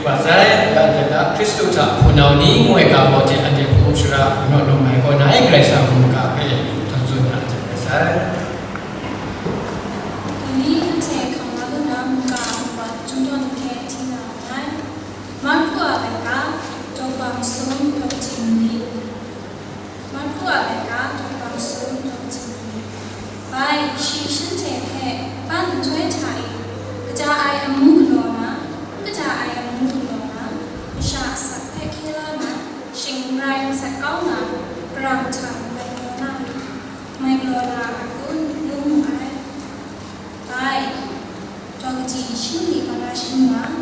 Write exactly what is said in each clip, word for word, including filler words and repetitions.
Wa sai, ya hte hta Hkristu hta hpunau ni ngoi ga gaw hte anhte hpung shara naw lawm ai kaw na e, Karai Kasang mungga hpe htawn tsun na hte rai sai. Dai ni anhte hkam la lu na mungga a mungga chyum dawn hte hti na nngai. Marku a laika, daw kaba masum, daw kaji mali. Marku a laika, daw kaba masum, daw kaji mali. Bai, shi shanhte hpe ban nhtoi hta e, kaja ai amu galaw na, n kaja ai amu galaw na, masha asak hpe hkye la na, shing n rai masat kau na, karam hta mai galaw na, mai galaw na a kun, ngu mu ai. Bai, daw kaji shi mali kaw na shi mu ai.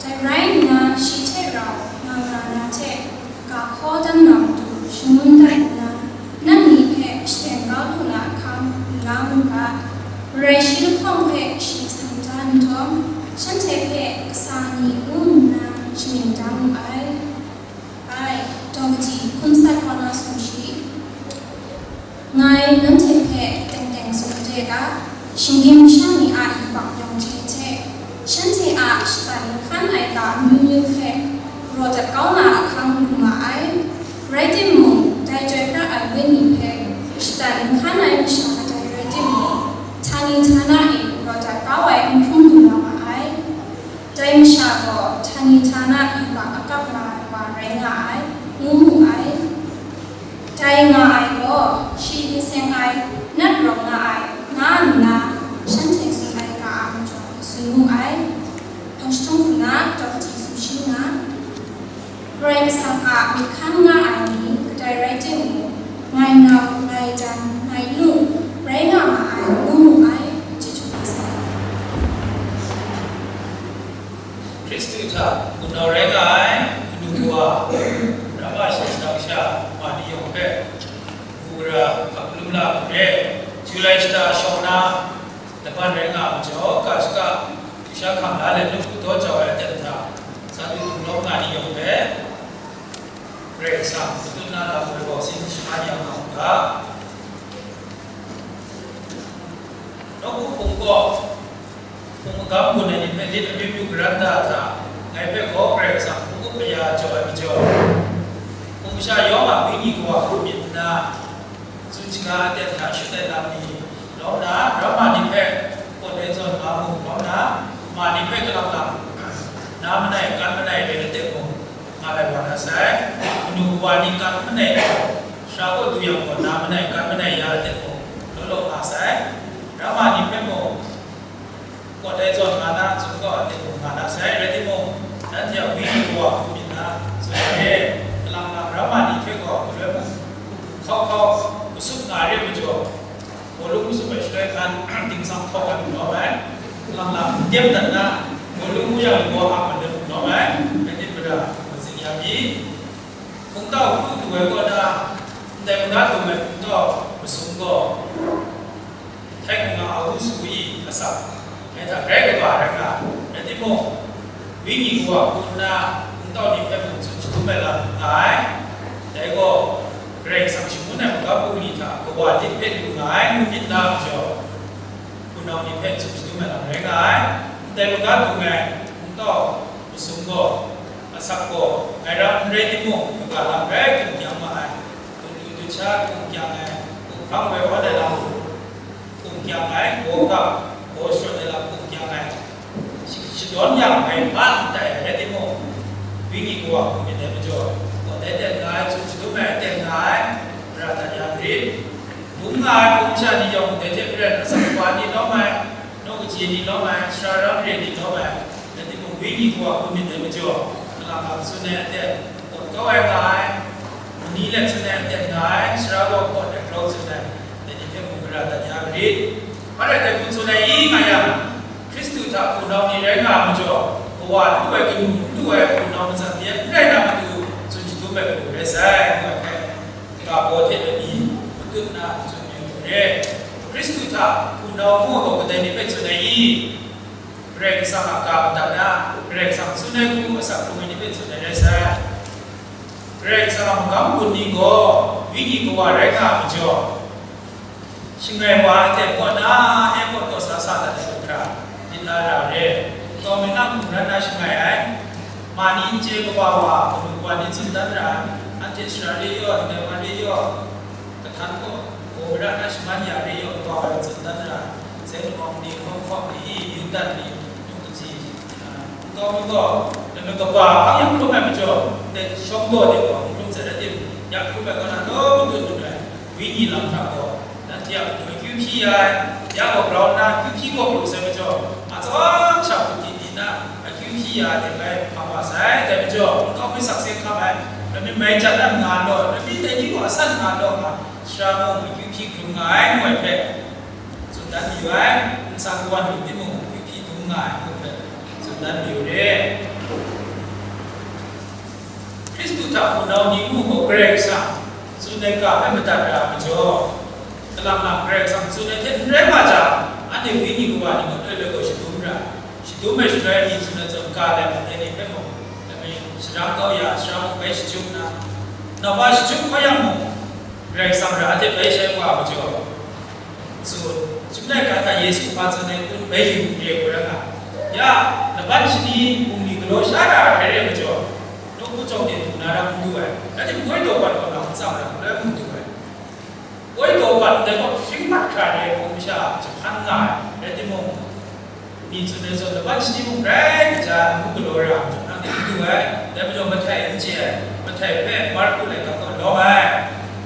Dai rai nna, shi hte rau nga nga na hte, ga hkaw dan na matu shangun dat nna, nang ni hpe shaden kau lu na ahkang lu la mu ga, Karai shi lahkawng hpe shi san da nhtawm, shanhte hpe kasa ni ngu nna shaning da mu ai. Ai, daw kaji hkun sat kaw na sumshi. Ngai nanhte hpe teng teng tsun de ga, shinggyim masha ni a yubak yawng hte hte, shanhte a shatan hkan ai ga amyu myu hpe raw dat kau na ahkang lu nga ai. Rai timung, dai Chyoi Pra ai Wenyi hpe shatan hkan ai masha kadai rai timung, htani htana e raw dat kau ai n hkrum lu na ma ai. Dai masha gaw htani htana yubak akap nga ai wa rai nga ai, ngu mu ai. Dai nga ai gaw, shi n seng ai, nat rawng nga ai, nga nna, shanhte tsun ai ga a majaw tsun mu ai. Hpang jahtum hku na, daw kaji sumshi na, Karai Kasang a myi hkan nga ai ni kadai rai timung, ngai nau, ngai jan, ngai lu, rai nga ma ai, ngu mu ai, chyeju kau sai. Hkristu hta hpunau rai nga ai kanu kawa, ramma shayi shadang sha ma ni yawng hpe, hku gara hkap lum la hku re, Julai shata shawng na, laban rai nga ai majaw, ga shaka, dusha hkam la let, lawhpu daw jau ai aten hta, sa du hkrung lawm nga ni yawng hpe, Karai Kasang, matut na lam woi bau sin shaman yang nga u ga. Nawku hpung kaw, hpung magam gun ai ni hpe lit amyu myu garan da hta, ngai hpe gaw Karai Kasang hpung up kaya jaw ai majaw, hpung masha yawng a wenyi kawa hku myit nna, tsun shaga aten hta shut ai lam ni lawm na, ramma ni hpe pawt ai zawn nga mu lawm na, ma ni hpe kalang lang na manai, kan manai rai ai timung, nga lai wa na sai. Kanu kawa ni kan manai gaw, sara kaw du yang gaw, na manai, kan manai ya ai timung, law law nga sai. Ramma ni hpe mung, pawt ai zawn nga na, tsun kau ai hte mung nga na sai, rai timung, nanhte a wenyi kawa hku myit na, tsun ai e, kalang lang ramma ni hte gaw, galoi mung, hku hku hkau hkau, masum nga re majaw, bawlung masum ai shaloi hkan, dingsa hkawk ai mung lawm ai, kalang lang, tem dat na, bawlung mu yang gaw, ang mat ai mung lawm ai, rai tim, mada, matsing ya mi. Hpungtau kru du ai kaw na, ndai maga dum ai hpungtau masum gaw, Htai hkungga a wu su i asak, dai hta grai kaba rai nga, rai timung, wenyi kawa hku nna hpungtau ni hpe mung tsun shadum ai lam nga ai. Dai gaw, Karai Kasang shangun ai magam bungli hta kawa lit hpe lu nga ai, ngu myit na majaw, hpunau ni hpe tsun shadum ai lam rai nga ai. Ndai maga dung ai hpungtau masum gaw, asak gaw, ngai ram n rai timung, kaga lam rai hkum kyang ma ai. Hkum lu htum sha hkum kyang ai, hkum hpang woi awn ai lam hkum kyang ai, gaw gap, gaw shawn ai lam hkum kyang ai, shi-, shadawn yang hpai hpa n tai ai rai timung, wenyi kawa hkum myit ai majaw, gaw dai ten nga ai, tsun shadum ai ten nga ai, mara dat yang rit. Dum nga ai hpung masha ni yawng dai hte maren asak kaba ni lawm ai, nawku chye ni lawm ai, sara ram re ni lawm ai, rai timung, wenyi kawa hkum myit ai majaw, kalang lang tsun ai aten, pawt kau ai nga ai, mani let tsun ai aten nga ai, sara gaw pawt ai grau tsun ai, dai ni hpe mung gara dat ya ai rit. Hpa rai dai hku tsun ai i nga yang, Hkristu hta hpunau ni rai nga ai majaw, kawa n lu ai kanu, n lu ai hpunau matsat ni n rai na matu, tsun shadum ai hku rai sai, ngu ai hpe, ga baw hte lani matut na tsun yu ai hku re. Hkristu hta hpunau ngu ai gaw kadai ni hpe tsun ai i? Karai Kasang a ga madat na, Karai Kasang tsun ai hku asak hkrung ai ni hpe tsun ai rai sai. Karai Kasang a magam gun ni gaw, wenyi kawa rai nga ai majaw, shangai wa ai aten kaw na, airport kaw sa sa dat ai hkra, myit na ra re. Tawmena mung ran na shangai ai, ma ni n chye kaba wa, kanu wa ni tsun dan ra ai, anhte sara re yaw, ndai wa re yaw, kahtan gaw, gaw ra na shaman ya re yaw, kaba wa tsun dan ra ai, zen awng ni, hkawng hkawng ni, yu dan ni, yu kaji, a, nkau mi gaw, lami kaba hpang yang hkrum ai majaw, ndai shawng gaw de gaw, hkrum sai rai tim, ya hkrum ai kaw na, gaw matut lu ai. Wenyi lam hta gaw, nanhte a matu akyu hpyi ya ai, ya gaw grau nna akyu hpyi gaw pru sai majaw, atsawm sha hku di di nna akyu hpyi ya ai de bai hpa wa sai. Dai majaw, nkau mi sakse hkam ai, lami mai jat ai nga law, lami dai ni gaw asan nga law nga, sara mung akyu hpyi hkrum nga ai ngu ai hpe tsun dan mayu ai, nsang kawan lu timung, akyu hpyi dum nga ai ngu hpe tsun dan mayu re. Hkristu hta hpunau ni mung gaw Karai Kasang tsun ai ga hpe madat ra ai majaw, kalang lang Karai Kasang tsun ai hte n rai wa jang, anhte wenyi kawa ni gaw loi loi gaw shadum ra ai. Shadum ai shaloi ni tsun ai zawn, ga lai mat ai ni hpe mung, lami sharang kau ya, sharang mung bai shachyum nna, nau wa shachyum kau yang mung, Karai Kasang ra ai hte bai shai wa ai majaw, tsun, chyum laika hta Yesu hpa tsun ai kun bai yu re ai rai nga, ya, laban shani bungli galaw sha ra ai hkrai re ai majaw, nawku chyawm de du na ram n du ai, rai timung, koi daw bat gaw nau n tsang ai, rai n du ai. Koi daw bat ndai gaw hpring mat hkra re ai hpung masha jahpan nga ai, rai timung, ni tsun ai zawn, laban shani mung grai kaja n galaw ra ai majaw, nang de n du ai, dai majaw mahtai n chye ai, mahtai hpe Marku laika gaw lawm ai.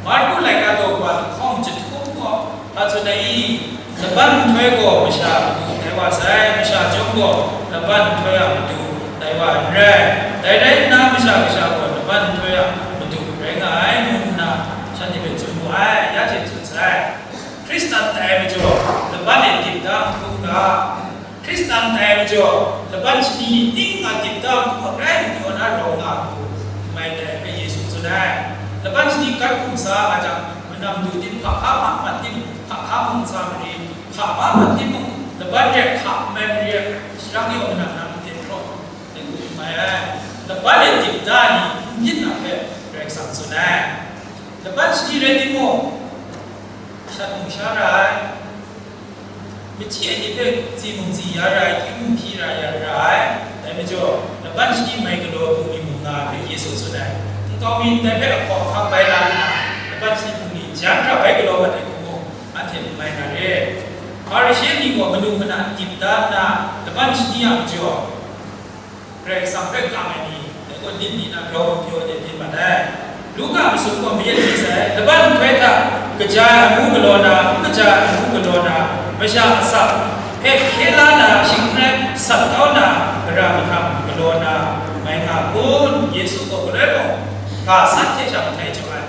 Marku laika daw kaba lahkawng jahtum gaw hpa tsun ai i, laban nhtoi gaw masha a matu tai wa sai, masha chyawm gaw laban nhtoi a matu tai wa ai n rai. Dai rai nna, Masha Kasha gaw laban nhtoi a matu rai nga ai, ngu nna shanhte hpe tsun mu ai, ya hte tsun sai. Hkristan tai majaw, laban e dip da n hkrum ga, Hkristan tai majaw, laban shani ning a dip da n hkrum ga, grai n yaw na rawng nga hku, mai dai hpe Yesu tsun ai. Laban shani gat hkum sa nga jang, manam du tim, hpa hpa mat mat tim, hpa hpa hkum sa mari, hpa hpa mat tim mung, laban rek hka n mai mari, sharang yaw manam na maten hkrawng, dai hku mai ai. Laban e dip da ni n byin na hpe Karai Kasang tsun ai. Laban shani rai timung, shat mung sha ra ai, machyi ai ni hpe tsi mung tsi ya ra ai, hkyi mung hkyi ra ya ra ai, dai majaw, laban shani mai galaw ai bungli mung nga ai hpe Yesu tsun ai. Nkau mi ndai hpe ahkaw ahkang bai la nna, laban shani bungli jan hkra bai galaw mat ai hku mung, anhte n mai na re. Hparishe ni gaw manu mana dip da nna, laban shani a majaw, Karai Kasang hpe kang ai ni, dai gaw lit mi na grau pyaw de byin mat ai. Luka masum gaw mayat hti sai, laban nhtoi hta kaja ai amu galaw na, n kaja ai amu galaw na, masha asak hpe hkye la na, shing n rai sat kau na, gara mahtam galaw na, mai nga kun? Yesu gaw galoi mung, ga san hte sha mahtai jaw ai.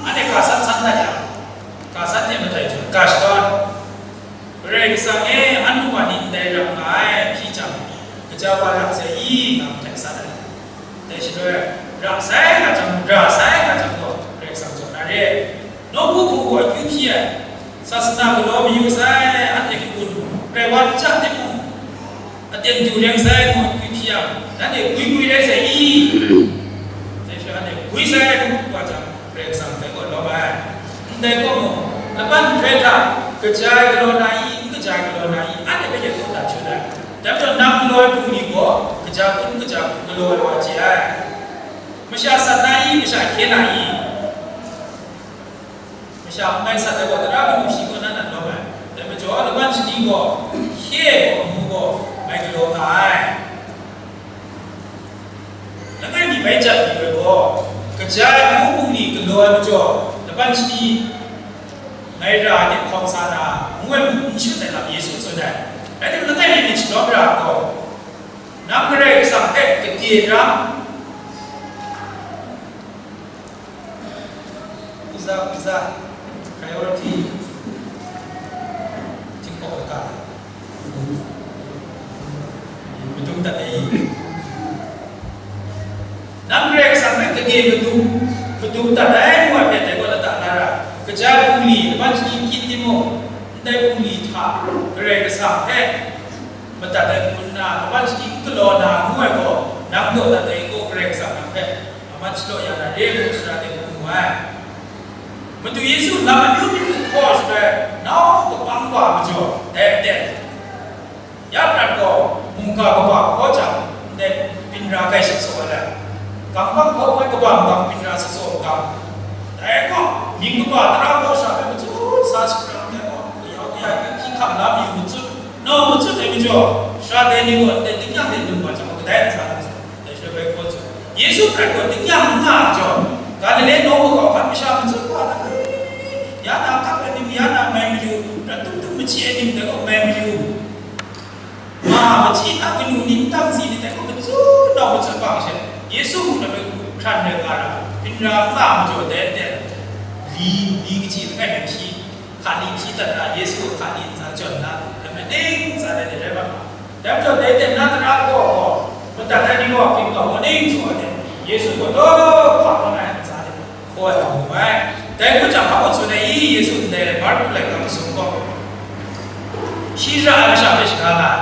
Anhte ga san san dat yang, ga san hte mahtai jaw ai, ga shadawn. Karai Kasang e, anhte wa ni ndai ra nga ai hpyi jang, kaja wa ra sai i, nga mahtai sat ai. Dai shaloi, ra sai nga jang, ra sai nga jang gaw, Karai Kasang jaw na re. Nawku hpung gaw akyu hpyi ai, sasana galaw mayu sai, anhte hkun, grai wa n chya timung, aten du reng sai, ngu akyu hpyi yang, nanhte gwi gwi rai sai i? Dai shaloi, anhte gwi sai, ngu wa jang, Karai Kasang dai gaw lawm ai. Ndai gaw mung, laban nhtoi hta, kaja ai galaw na i, n kaja ai galaw na i, anhte hpe yet kau dat shut ai. Dai majaw, nang galaw ai bungli gaw, kaja kun, kaja kun galaw ai wa chye ai. Masha sat na i, masha hkye na i? Masha n mai sat ai gaw, tara kanu shi kaw na nan lawm ai. Dai majaw, laban shani gaw, hkye ai gaw, amu gaw, mai galaw nga ai. Langai mi bai jat mayu ai gaw, kaja ai amu bungli galaw ai majaw, laban shani ngai ra ai hte hkawm sa na, ngu ai mung n shut ai lam Yesu tsun ai. Rai timung, langai mi myit shalawm ra ai gaw, nang Karai Kasang hpe gade dam, uza, uza, priority, tingkawk lata, madung dat ai. Nang Karai Kasang hpe gade madung, madung dat ai ngu ai hpe dai gaw lata na ra, kaja ai bungli, laban shani kyit timung, ndai bungli hta Karai Kasang hpe madat ai hku nna, laban shani n galaw na ngu ai gaw, nang dawdat ai gaw Karai Kasang nang hpe amat shalaw ya na re ngu sara de hku mu ai. Madu Yesu lam amyu myu hku hkaw shaloi, nau kapang wa majaw, dai aten, ya prat gaw, Mungga kaba hkaw jang, ndai byin ra kai shi tsaw ai. Gang bang hkaw hpe kaba mung byin ra shi tsaw ai. Dai gaw, mying kaba tara gaw sha hpe matsun sa shapram ai gaw, kayau kaya hkyi hkam la mayu matsun, nau matsun ai majaw, sara dai ni gaw ndai tingnyang de lung wa jang, kadai ntsa na, dai shaloi bai hkaw tsun. Yesu Hkristu gaw tingnyang n nga ai majaw, Galile nawng makau hkan masha matsun wa na, ya na kap ai ning, ya na mai mayu, prat tup tup machyi ai ning dai gaw mai mayu. Ma machyi a kanu ni n tang si ni dai gaw matsun nau matsun bang she, Yesu mung na hpe hkran rai nga ra, byin ra n nga majaw dai de, li, li kachyi langai hpe hpyi, hka li hpyi dat na, Yesu a hka li ntsa jawn na, dai hpe ning ntsa dai de rai nga ma. Dai majaw dai de na tara gaw, madat ai ni gaw, ginau kaw ning tsu ai de, Yesu gaw daw hpa nga ai ntsa de, hkaw ai wa mu ai. Dai hku jang, hpa tsun ai i, Yesu ndai Marku laika masum gaw, shi ra ai masha hpe shaga la ai.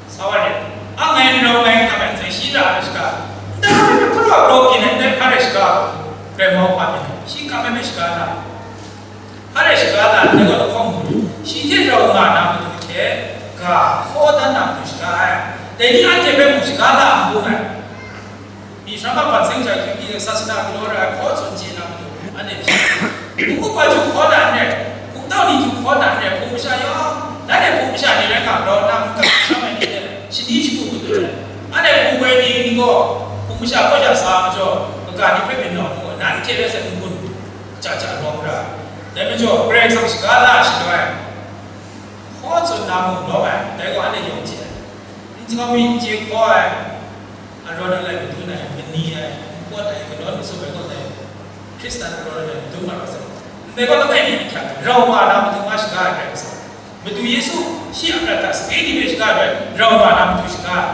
Sa wa re, ang ngai n rau ngai n kap ai ntsa, shi ra ai masha, ndai hpa rai hkra raw byin ai, ndai hpa rai shaga, grai mau hpa byin ai, shi kap ai hpe shaga na, hpa rai shaga na, ndai gaw lahkawng mu, shi hte rau nga na matu hte ga hkaw dan na matu shaga ai, dai ni anhte hpe mung shaga la n bung ai. Myi sha ma ban seng ja hkyu pyi, sasana galaw ra ai hkaw tsun chye na matu, anhte hpyi. Hpung kaba hkyu hkaw na n rai, hpungtau ni hkyu hkaw na n rai, hpung masha yawng, nanhte hpung masha ni rai nga, grau nna n kam hkam ai ni hte shani shagu matu rai. Anhte hpung goi ni ni gaw, hpung masha kaw ja sa ai majaw, kaga ni hpe byin nawng gaw, nanhte rai sai n-gun ja ja lawm ra. Dai majaw, Karai Kasang shaga la ai shaloi, hkaw tsun na mung lawm ai, dai gaw anhte yawng chye ai. N jahkawm mi n chye hkaw ai, arawn alai madun ai, mani ai, npawt ai, kanawn matsup ai kaw dai, Hkristan arawn alai madun nga ra sai. Ndai gaw langai mi ahkyak, rau nga na matu nga shaga ai Karai Kasang. Madu Yesu, shi a prat hta sape ni hpe shaga ai, rau nga na matu shaga ai.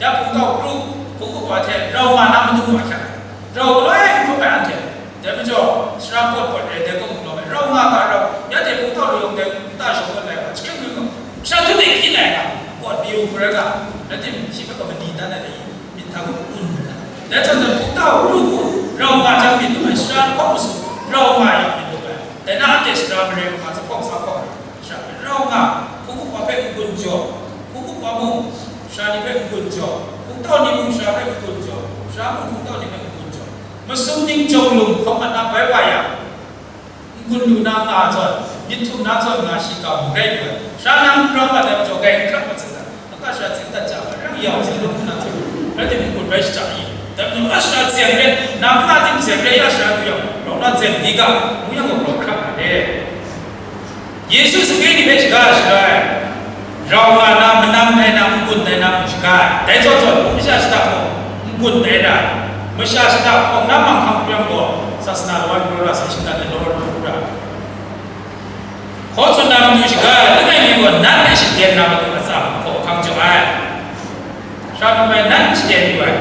Ya hpungtau kru, hpung kaba hte rau nga na matu nga ahkyak ai. Rau galoi n hkrup ai anhte, dai majaw, sara pawt pawt re ai dai kaw mung lawm ai, rau nga ga rau, ya hte hpungtau layawng dai nta shawng mat lai wa, chyeng ring gaw, sha htu de hkyin ai ga, pawt mayu hkra ga, rai tim, shi hpe gaw mani dan ai dai, myit hta gaw un ai. Dai hten zawn hpungtau ru hku, rau nga jang myit lu ai, sara lahkawng masum, rau nga yang myit lu ai. Dai na anhte sara mare manga zuphpawng sa hpawng ai, sara hpe rau nga, hpung kaba hpe n-gun jaw, hpung kaba mung, sara ni hpe n-gun jaw, hpungtau ni mung sara hpe n-gun jaw, sara mung hpungtau ni hpe n-gun jaw. Masum ning jawng lung hkawm mat na bai wa yang, n-gun lu na nga zawn, myit htum na zawn nga shi ga mung rai lu ai. Sara nang n rau mat ai majaw, grai n hkrak mat saga, nang ga sara tsing dat ja ai, rang yau hte lung hku na zawn, rai timung, n-gun bai shajang i? Dai majaw, a sara tseng re, nang nga tim tseng re, ya sara du yang, rau na tseng di ga, ngu yang gaw, grau hkrak ai re. Yesu sape ni hpe shaga ai shaloi, rau nga na, manam dai na, n-gun dai na mung shaga ai. Dai zawn zawn, hpung masha shada mung n-gun dai na, masha shada hpawng na manghkang hkrum gaw, sasana lawan galaw ra sai shinggan ai law lu ra. Hkaw tsun na matu shaga ai, langai mi gaw nan hpe shaden na matu atsam hkaw hkang jaw ai. Sara num ai nan shaden yu ai.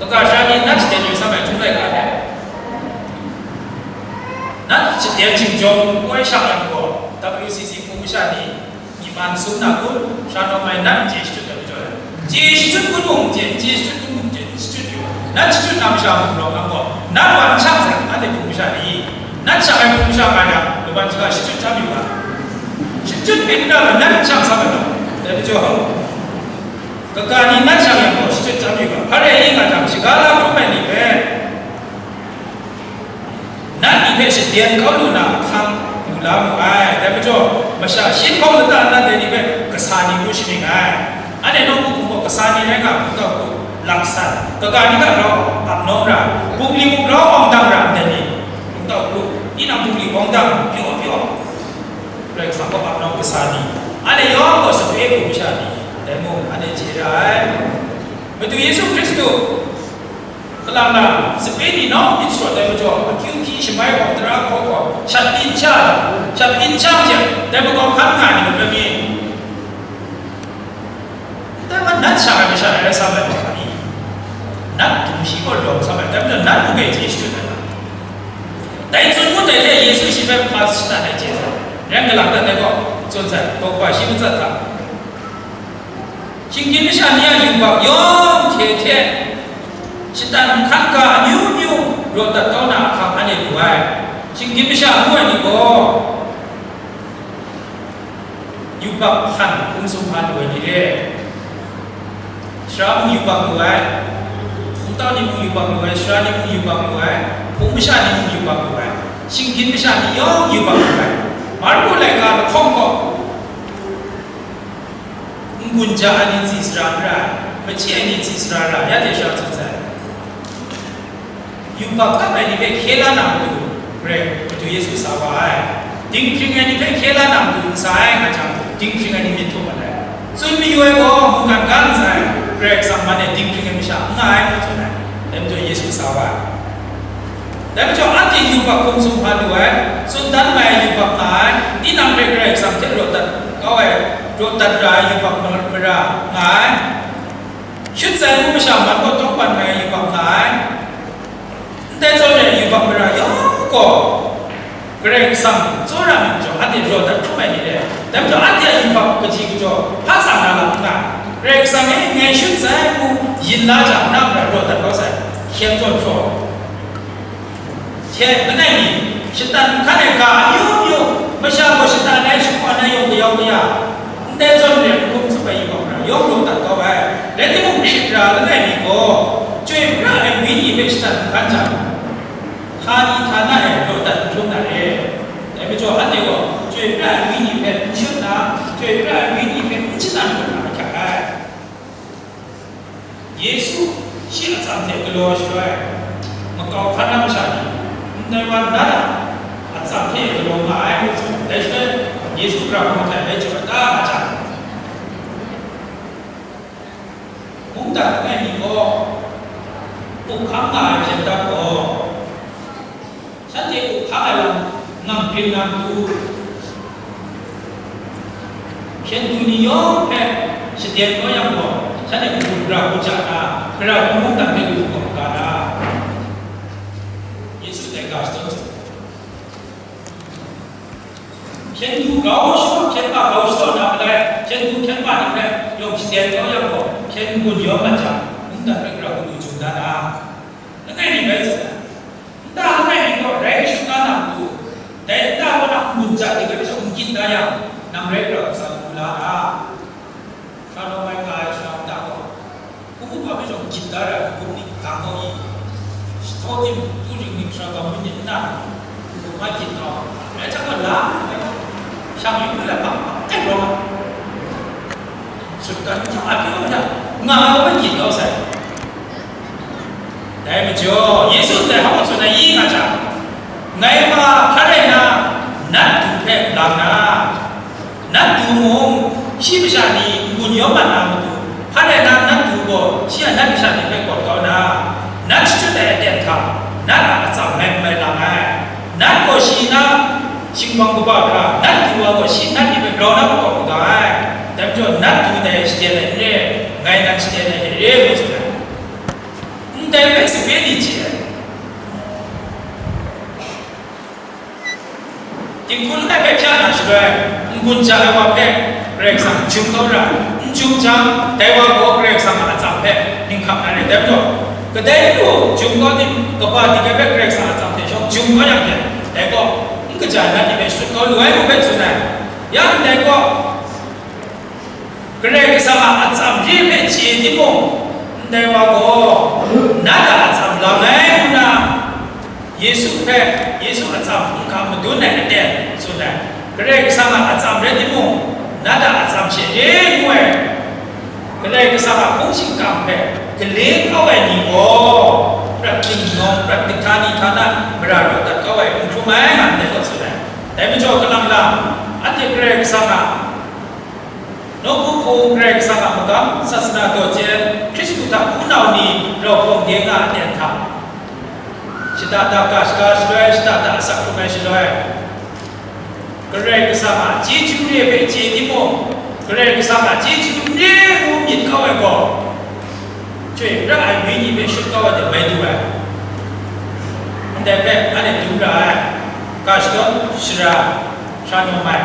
Kaga sara ni nan shaden yu sam ai htum laika de. Nan shaden shing jawng koi shang ai gaw, W C C hpung masha ni, myi man sum na kun, sara num ai nan chye shachyut ai majaw, chye shachyut kun mung chye, chye shachyut kun mung chye, shachyut yu. Nan shachyut na masha mung rawng nang gaw, nan wan shang sai, anhte hpung masha ni, nan shang ai hpung masha nga yang, lawan shaga shachyut chyam yu ga. Shachyut myit n ra, nan shang sam ai gaw, dai majaw, kaga ni nan shang yang gaw, shachyut chyam yu ga. Hpa rai i nga jang, shaga la hkrum ai ni hpe, nan ni hpe shaden kau lu na ahkang yu la mu ai. Dai majaw, masha shi hkawng lata nnan dai ni hpe kasa ni ngu shaning ai. Anhte nawku hpung gaw kasa ni rai nga, hpungtau kru, laksan, kaga ni hta grau ap nawng ra, bungli mung grau awng dang ra ndai ni, hpungtau kru, tinang bungli awng dang pyaw pyaw, Karai Kasang kaw ap nawng kasa ni, anhte yawng gaw sape hpung masha ni, dai mung anhte chye ra ai. Madu Yesu Hkristu Kalang na, sape ni nau myit sharawt ai majaw, akyu hkyi shamai gaw, tara hkaw gaw, shat byin sha, shat byin sha hte, dai makau hkan nga ai ni mung na mi? Ndai wa nat sha ai masha rai sa ai, nat dum shi gaw lawm sa ai, dai majaw nat mung e chye shachyut ai ga. Dai tsun ngut ai hte Yesu shi hpe hpa shatan ai chye sai, rai galang dat ai gaw, tsun sai, hpaw kaba shi matsat ga. Shinggyim masha ni a yubak yawng hte hte, shatan nhkan ga amyu myu rawt dat kau na ahkang anhte lu ai. Shinggyim masha ngu ai ni gaw, Yubak hpan hkum sumhpa lu ai ni re. Sara mung yubak lu ai, hpungtau ni mung yubak lu ai, sara ni mung yubak lu ai, hpung masha ni mung yubak lu ai, shinggyim masha ni yawng yubak lu ai. Marku laika lahkawng gaw, n-gun ja ai ni tsi sara n ra ai, machyi ai ni tsi sara ra, ya hte sha tsun sai. Yubak kap ai ni hpe hkye la na matu, Karai Madu Yesu sa wa ai. Dinghpring ai ni hpe hkye la na matu n sa ai, nga jang, dinghpring ai ni myit htum mat ai. Tsun mayu ai gaw, mungkan ga n sa ai, Karai Kasang man e dinghpring ai masha n nga ai, ngu tsun ai. Dai majaw Yesu sa wa ai. Dai majaw anhte yubak hkum sumhpa lu ai, tsun dan mai ai yubak nga ai, tinang hpe Karai Kasang hte rawt dat kau ai, rawt dat ra ai yubak mara nga ai. Shut sai ngu masha man kaw tawngban mai ai yubak nga ai. Ndai zawn e yubak mara yawng gaw Karai Kasang tsawra myit majaw, anhte raw dat hkrum ai ni re. Dai majaw, anhte a yubak kaji kajaw hpa tsang na lam n nga ai. Karai Kasang e ngai shut sai ngu yin la jang, na mara raw dat kau sai, hkyen zawn hpraw. Hte langai mi, shatan hkan ai ga amyu myu, masha gaw shatan ai shakawn ai yawng kayau kaya, ndai zawn re ai hkum tsup ai yubak mara yawng raw dat kau ai. Rai timung, hkrit ra langai mi gaw, chyoi pra ai wenyi hpe shatan hkan jang, htani htana e raw dat n hkrum na re. Dai majaw, anhte gaw chyoi pra ai wenyi hpe n shut na, chyoi pra ai wenyi hpe n shadan kau na ahkyak ai. Yesu shi atsam hte galaw shaloi, makau hkan na masha ni, ndai wa nat a atsam hte galaw nga ai ngu tsun, dai shaloi Yesu hkra hkawm htai bai jaw ai ta nga jang, mungdan langai mi gaw up hkang nga ai hpyen dang gaw, shanhte up hkang ai lam ngang byin na matu, hpyen du ni yawng hpe shaden kau yang gaw, shanhte hku gara hku ja na, gara hku mungdan hpe du hkawm ga na, Yesu dai ga shadawn tsun. Hpyen du grau shadawn, hpyen ma grau shadawn na malai, hpyen du hpyen ma ni hpe yawng shaden kau yang gaw, hpyen n-gun yawng mat jang, mungdan hpe gara hku du jung da na, langai mi bai tsun ai. Nta langai mi gaw rai shut na matu, dai nta kaw na n-gun ja de hpe gaw n-gyit da yang, nang rai grau sa lu la a? Hkra nawng ai nga ai sara nta gaw, hpung hpa hpe jaw n-gyit da ra ai, hpung ning gang gaw i, shtawng tim, tu ring ning, sara gam myit ning nna, hpung hpa gyit kau, rai hta gaw la, shang yu hpe la hpang hpang ai rawng ai. Sutgan hta a pyi u hta, nga ai hpe gyit kau sai. Dai majaw, Yesu ndai hpa tsun ai i nga jang, ngai ma hpa rai na, nat du hpe lang na, nat du mung, shi masha ni n-gun yawm mat na matu, hpa rai na nat du gaw shi a nat masha ni hpe kawt kau na, nat shachyut ai aten hta, nat a atsam mai n mai lang ai. Nat gaw shi na shingbang kaba hkra, nat du wa gaw shi nat ni hpe grau na makawp u ga ai. Dai majaw, nat du dai shaden ai n re, ngai nan shaden ai hte re, ngu tsun ai. Ndai hpe sape ni chye ai. Dinghku langai hpe hpya na shaloi, n-gun ja ai wa hpe Karai Kasang jum kau ra ai. N jum jang, dai wa gaw Karai Kasang a atsam hpe hpinghkam na rai. Dai majaw, kadai lu jum kau tim, kaba dik ai hpe Karai Kasang a atsam hte shawng jum kau yang hte, dai gaw n kaja ai nat ni hpe shut kau lu ai ngu hpe tsun ai. Ya ndai gaw, Karai Kasang a atsam re hpe chye timung, ndai wa gaw, nat a atsam lang ai ngu na, Yesu hpe, Yesu atsam hkam madun ai aten tsun ai. Karai Kasang a atsam rai timung, nat a atsam she re ngu ai. Karai Kasang a hpung shingkang hpe gale kau ai ni gaw, prat dingtawng, prat dinghtani htana mara raw dat kau ai n hkrum ai, nga ndai gaw tsun ai. Dai majaw, kalang lang, anhte Karai Kasang a Nawku hpung, Karai Kasang a magam, sasana daw chyen, Hkristu hta hpunau ni rau hpawng de nga aten hta, shada da ga shaga shaloi, shada da asak hkrum ai shaloi, Karai Kasang a chyeju re hpe chye timung, Karai Kasang a chyeju n re ngu myit kau ai gaw, chyoi pra ai wenyi hpe shut kau ai hte mai du ai. Ndai hpe anhte dum ra ai, ga shadawn shara, sara nawng ai.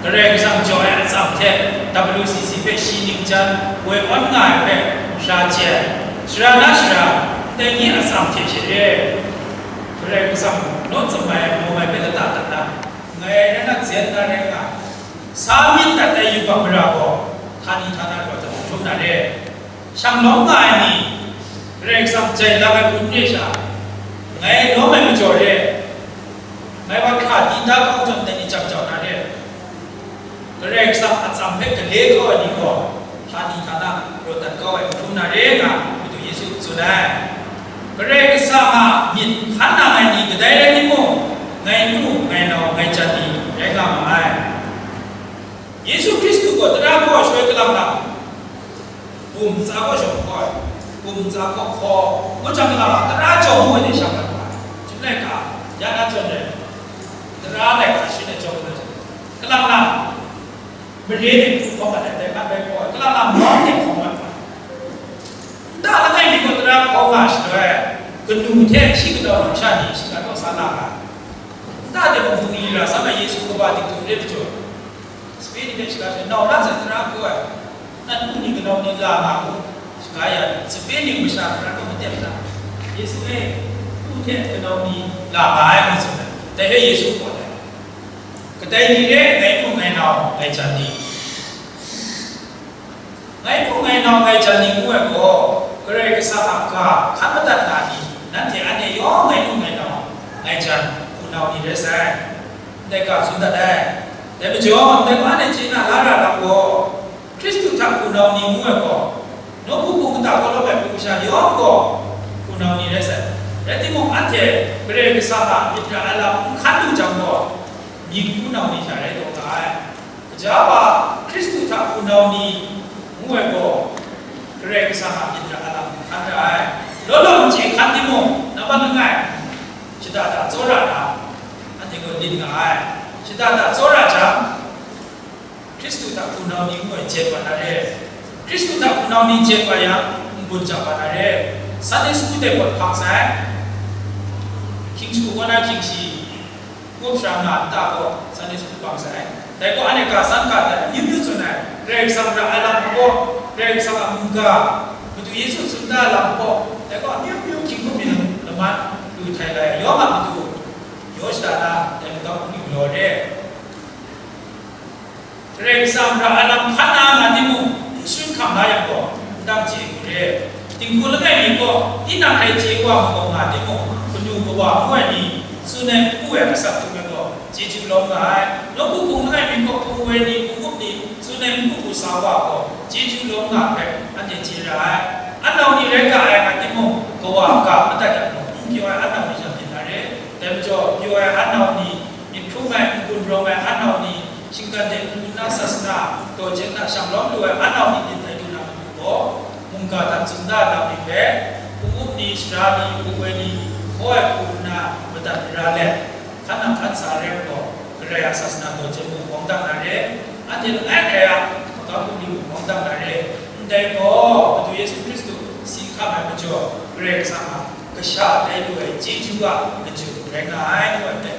Karai Kasang jaw ai atsam hte W C C hpe shi ningjan woi awn nga ai hpe sara chye ai, sara na sara, ndai ni atsam hte she re ai. Karai Kasang naw tsam ai, maw ai hpe lata dat na, ngai rai na, zen na rai nga, Sa myit dat ai yubak mara gaw, htani htana gaw hta hkrum na re. Shang lawm nga ai ni, Karai Kasang jai lang ai hpung re sha, ngai lawm ai majaw re, ngai wa hkra di da kau jawm dai ni jam jau na re. Karai Kasang a tsam hpe gale kau ai ni gaw, htani htana rawt dat kau ai hkrum na re nga, Madu Yesu tsun ai. Karai Kasang a myit hkan nang ai ni kadai rai timung, ngai nu, ngai nau, ngai jan ni rai nga ma ai. Yesu Hkristu gaw tara hkaw shaloi kalang lang, bum ntsa kaw shawng hkaw ai, bum ntsa kaw hkaw, ngu jang kalang lang, tara jawng ngu ai de shang mat wa ai. Chyum laika, ya na zawn rai, tara laika shin ai jawng ngu ai, kalang lang, mare de hkaw mat ai, dai hkan bai hkaw ai, kalang lang, mawng de hkaw mat wa ai. Nta langai mi gaw tara hkaw nga shaloi, kanu hte shi kadau lam sha ni shi ga kaw sa la ga. Nta de mung hpung ira sa ma Yesu kaba diktum re majaw, sape ni hpe shaga sha, nau na sai tara hkaw ai, nat nu ni kanau ni la nga u, shaga ya, sape ni masha tara kaw matem ta, Yesu e, nu hte kanau ni la nga ai, ngu tsun ai. Dai hpe Yesu gaw dai, kadai ni re, ngai nu ngai nau, ngai jan ni. Ngai nu ngai nau ngai jan ni ngu ai gaw, Karai Kasang a ga hkan madat na ni, nanhte anhte yawng ngai nu ngai nau ngai jan hpunau ni rai sai. Ndai ga tsun dat ai. Dai majaw, ndai ga anhte chye na la ra lam gaw, Hkristu hta hpunau ni ngu ai gaw, nawku hpung kata kaw lawm ai hpung masha yawng gaw hpunau ni rai sai. Rai timung, anhte Karai Kasang a myit ra ai lam n hkan lu jang gaw, myit hpunau ni hta rai taw nga ai. Kaja wa, Hkristu hta hpunau ni ngu ai gaw, Karai Kasang a myit ra ai lam hkan ra ai. Law law n chye hkan timung, nambat langai, shada da tsawra na, anhte gaw lit nga ai. Shada da tsawra jang, Hkristu hta hpunau ni ngu ai jet wa na re. Hkristu hta hpunau ni jet wa yang, n-gun ja wa na re. Sunday school de gaw hpang sai, hkying shagu kaw na hkying shi, Kup sha nga nta gaw Sunday school bang sai. Dai gaw anhte ga san ga dat, amyu myu tsun ai, Karai Kasang ra ai lam hpe gaw, Karai Kasang a mungga, Madu Yesu tsun da ai lam hpe gaw, dai gaw amyu myu hkying hkum mi laman lu htai lai ai, yawng a matu yaw shada na, dai magam hku lu galaw re. Karai Kasang ra ai lam hkan na nga timung, n shun hkam la yang gaw, n dang chye hku re. Dinghku langai mi gaw, tinang hkrai chye wa makau nga timung, kanu kawa ngu ai ni, tsun ai n-gu ai asak htum ai gaw, chyeju lawm nga ai. Nawku hpung langai mi gaw, hpung woi ni, hpung up ni, tsun ai n-gu hku sa wa gaw, chyeju lawm nga ai hpe, anhte chye ra ai. Anau ni rai ga ai nga timung, kawa a ga madat yang gaw, n pyaw ai anau ni hta byin na re. Dai majaw, pyaw ai anau ni, myit hkrum ai, n-gun rawng ai anau ni, shinggan de n-gun na sasana, daw jeng na shang lawm lu ai anau ni myit tai du na matu gaw, mungga hta tsun da lam ni hpe, hpung up ni, sara ni, hpung woi ni, hkaw ai hku nna madat mara let, hkan nang hkan sa ai rai gaw, Karai a sasana daw jeng mung bawng dang na re, anhte langai kai a magam bungli mung bawng dang na re, ndai gaw, Madu Yesu Hkristu si hkam ai majaw, Karai Kasang a kasha tai lu ai chyeju a laju rai nga ai, ngu ai hpe,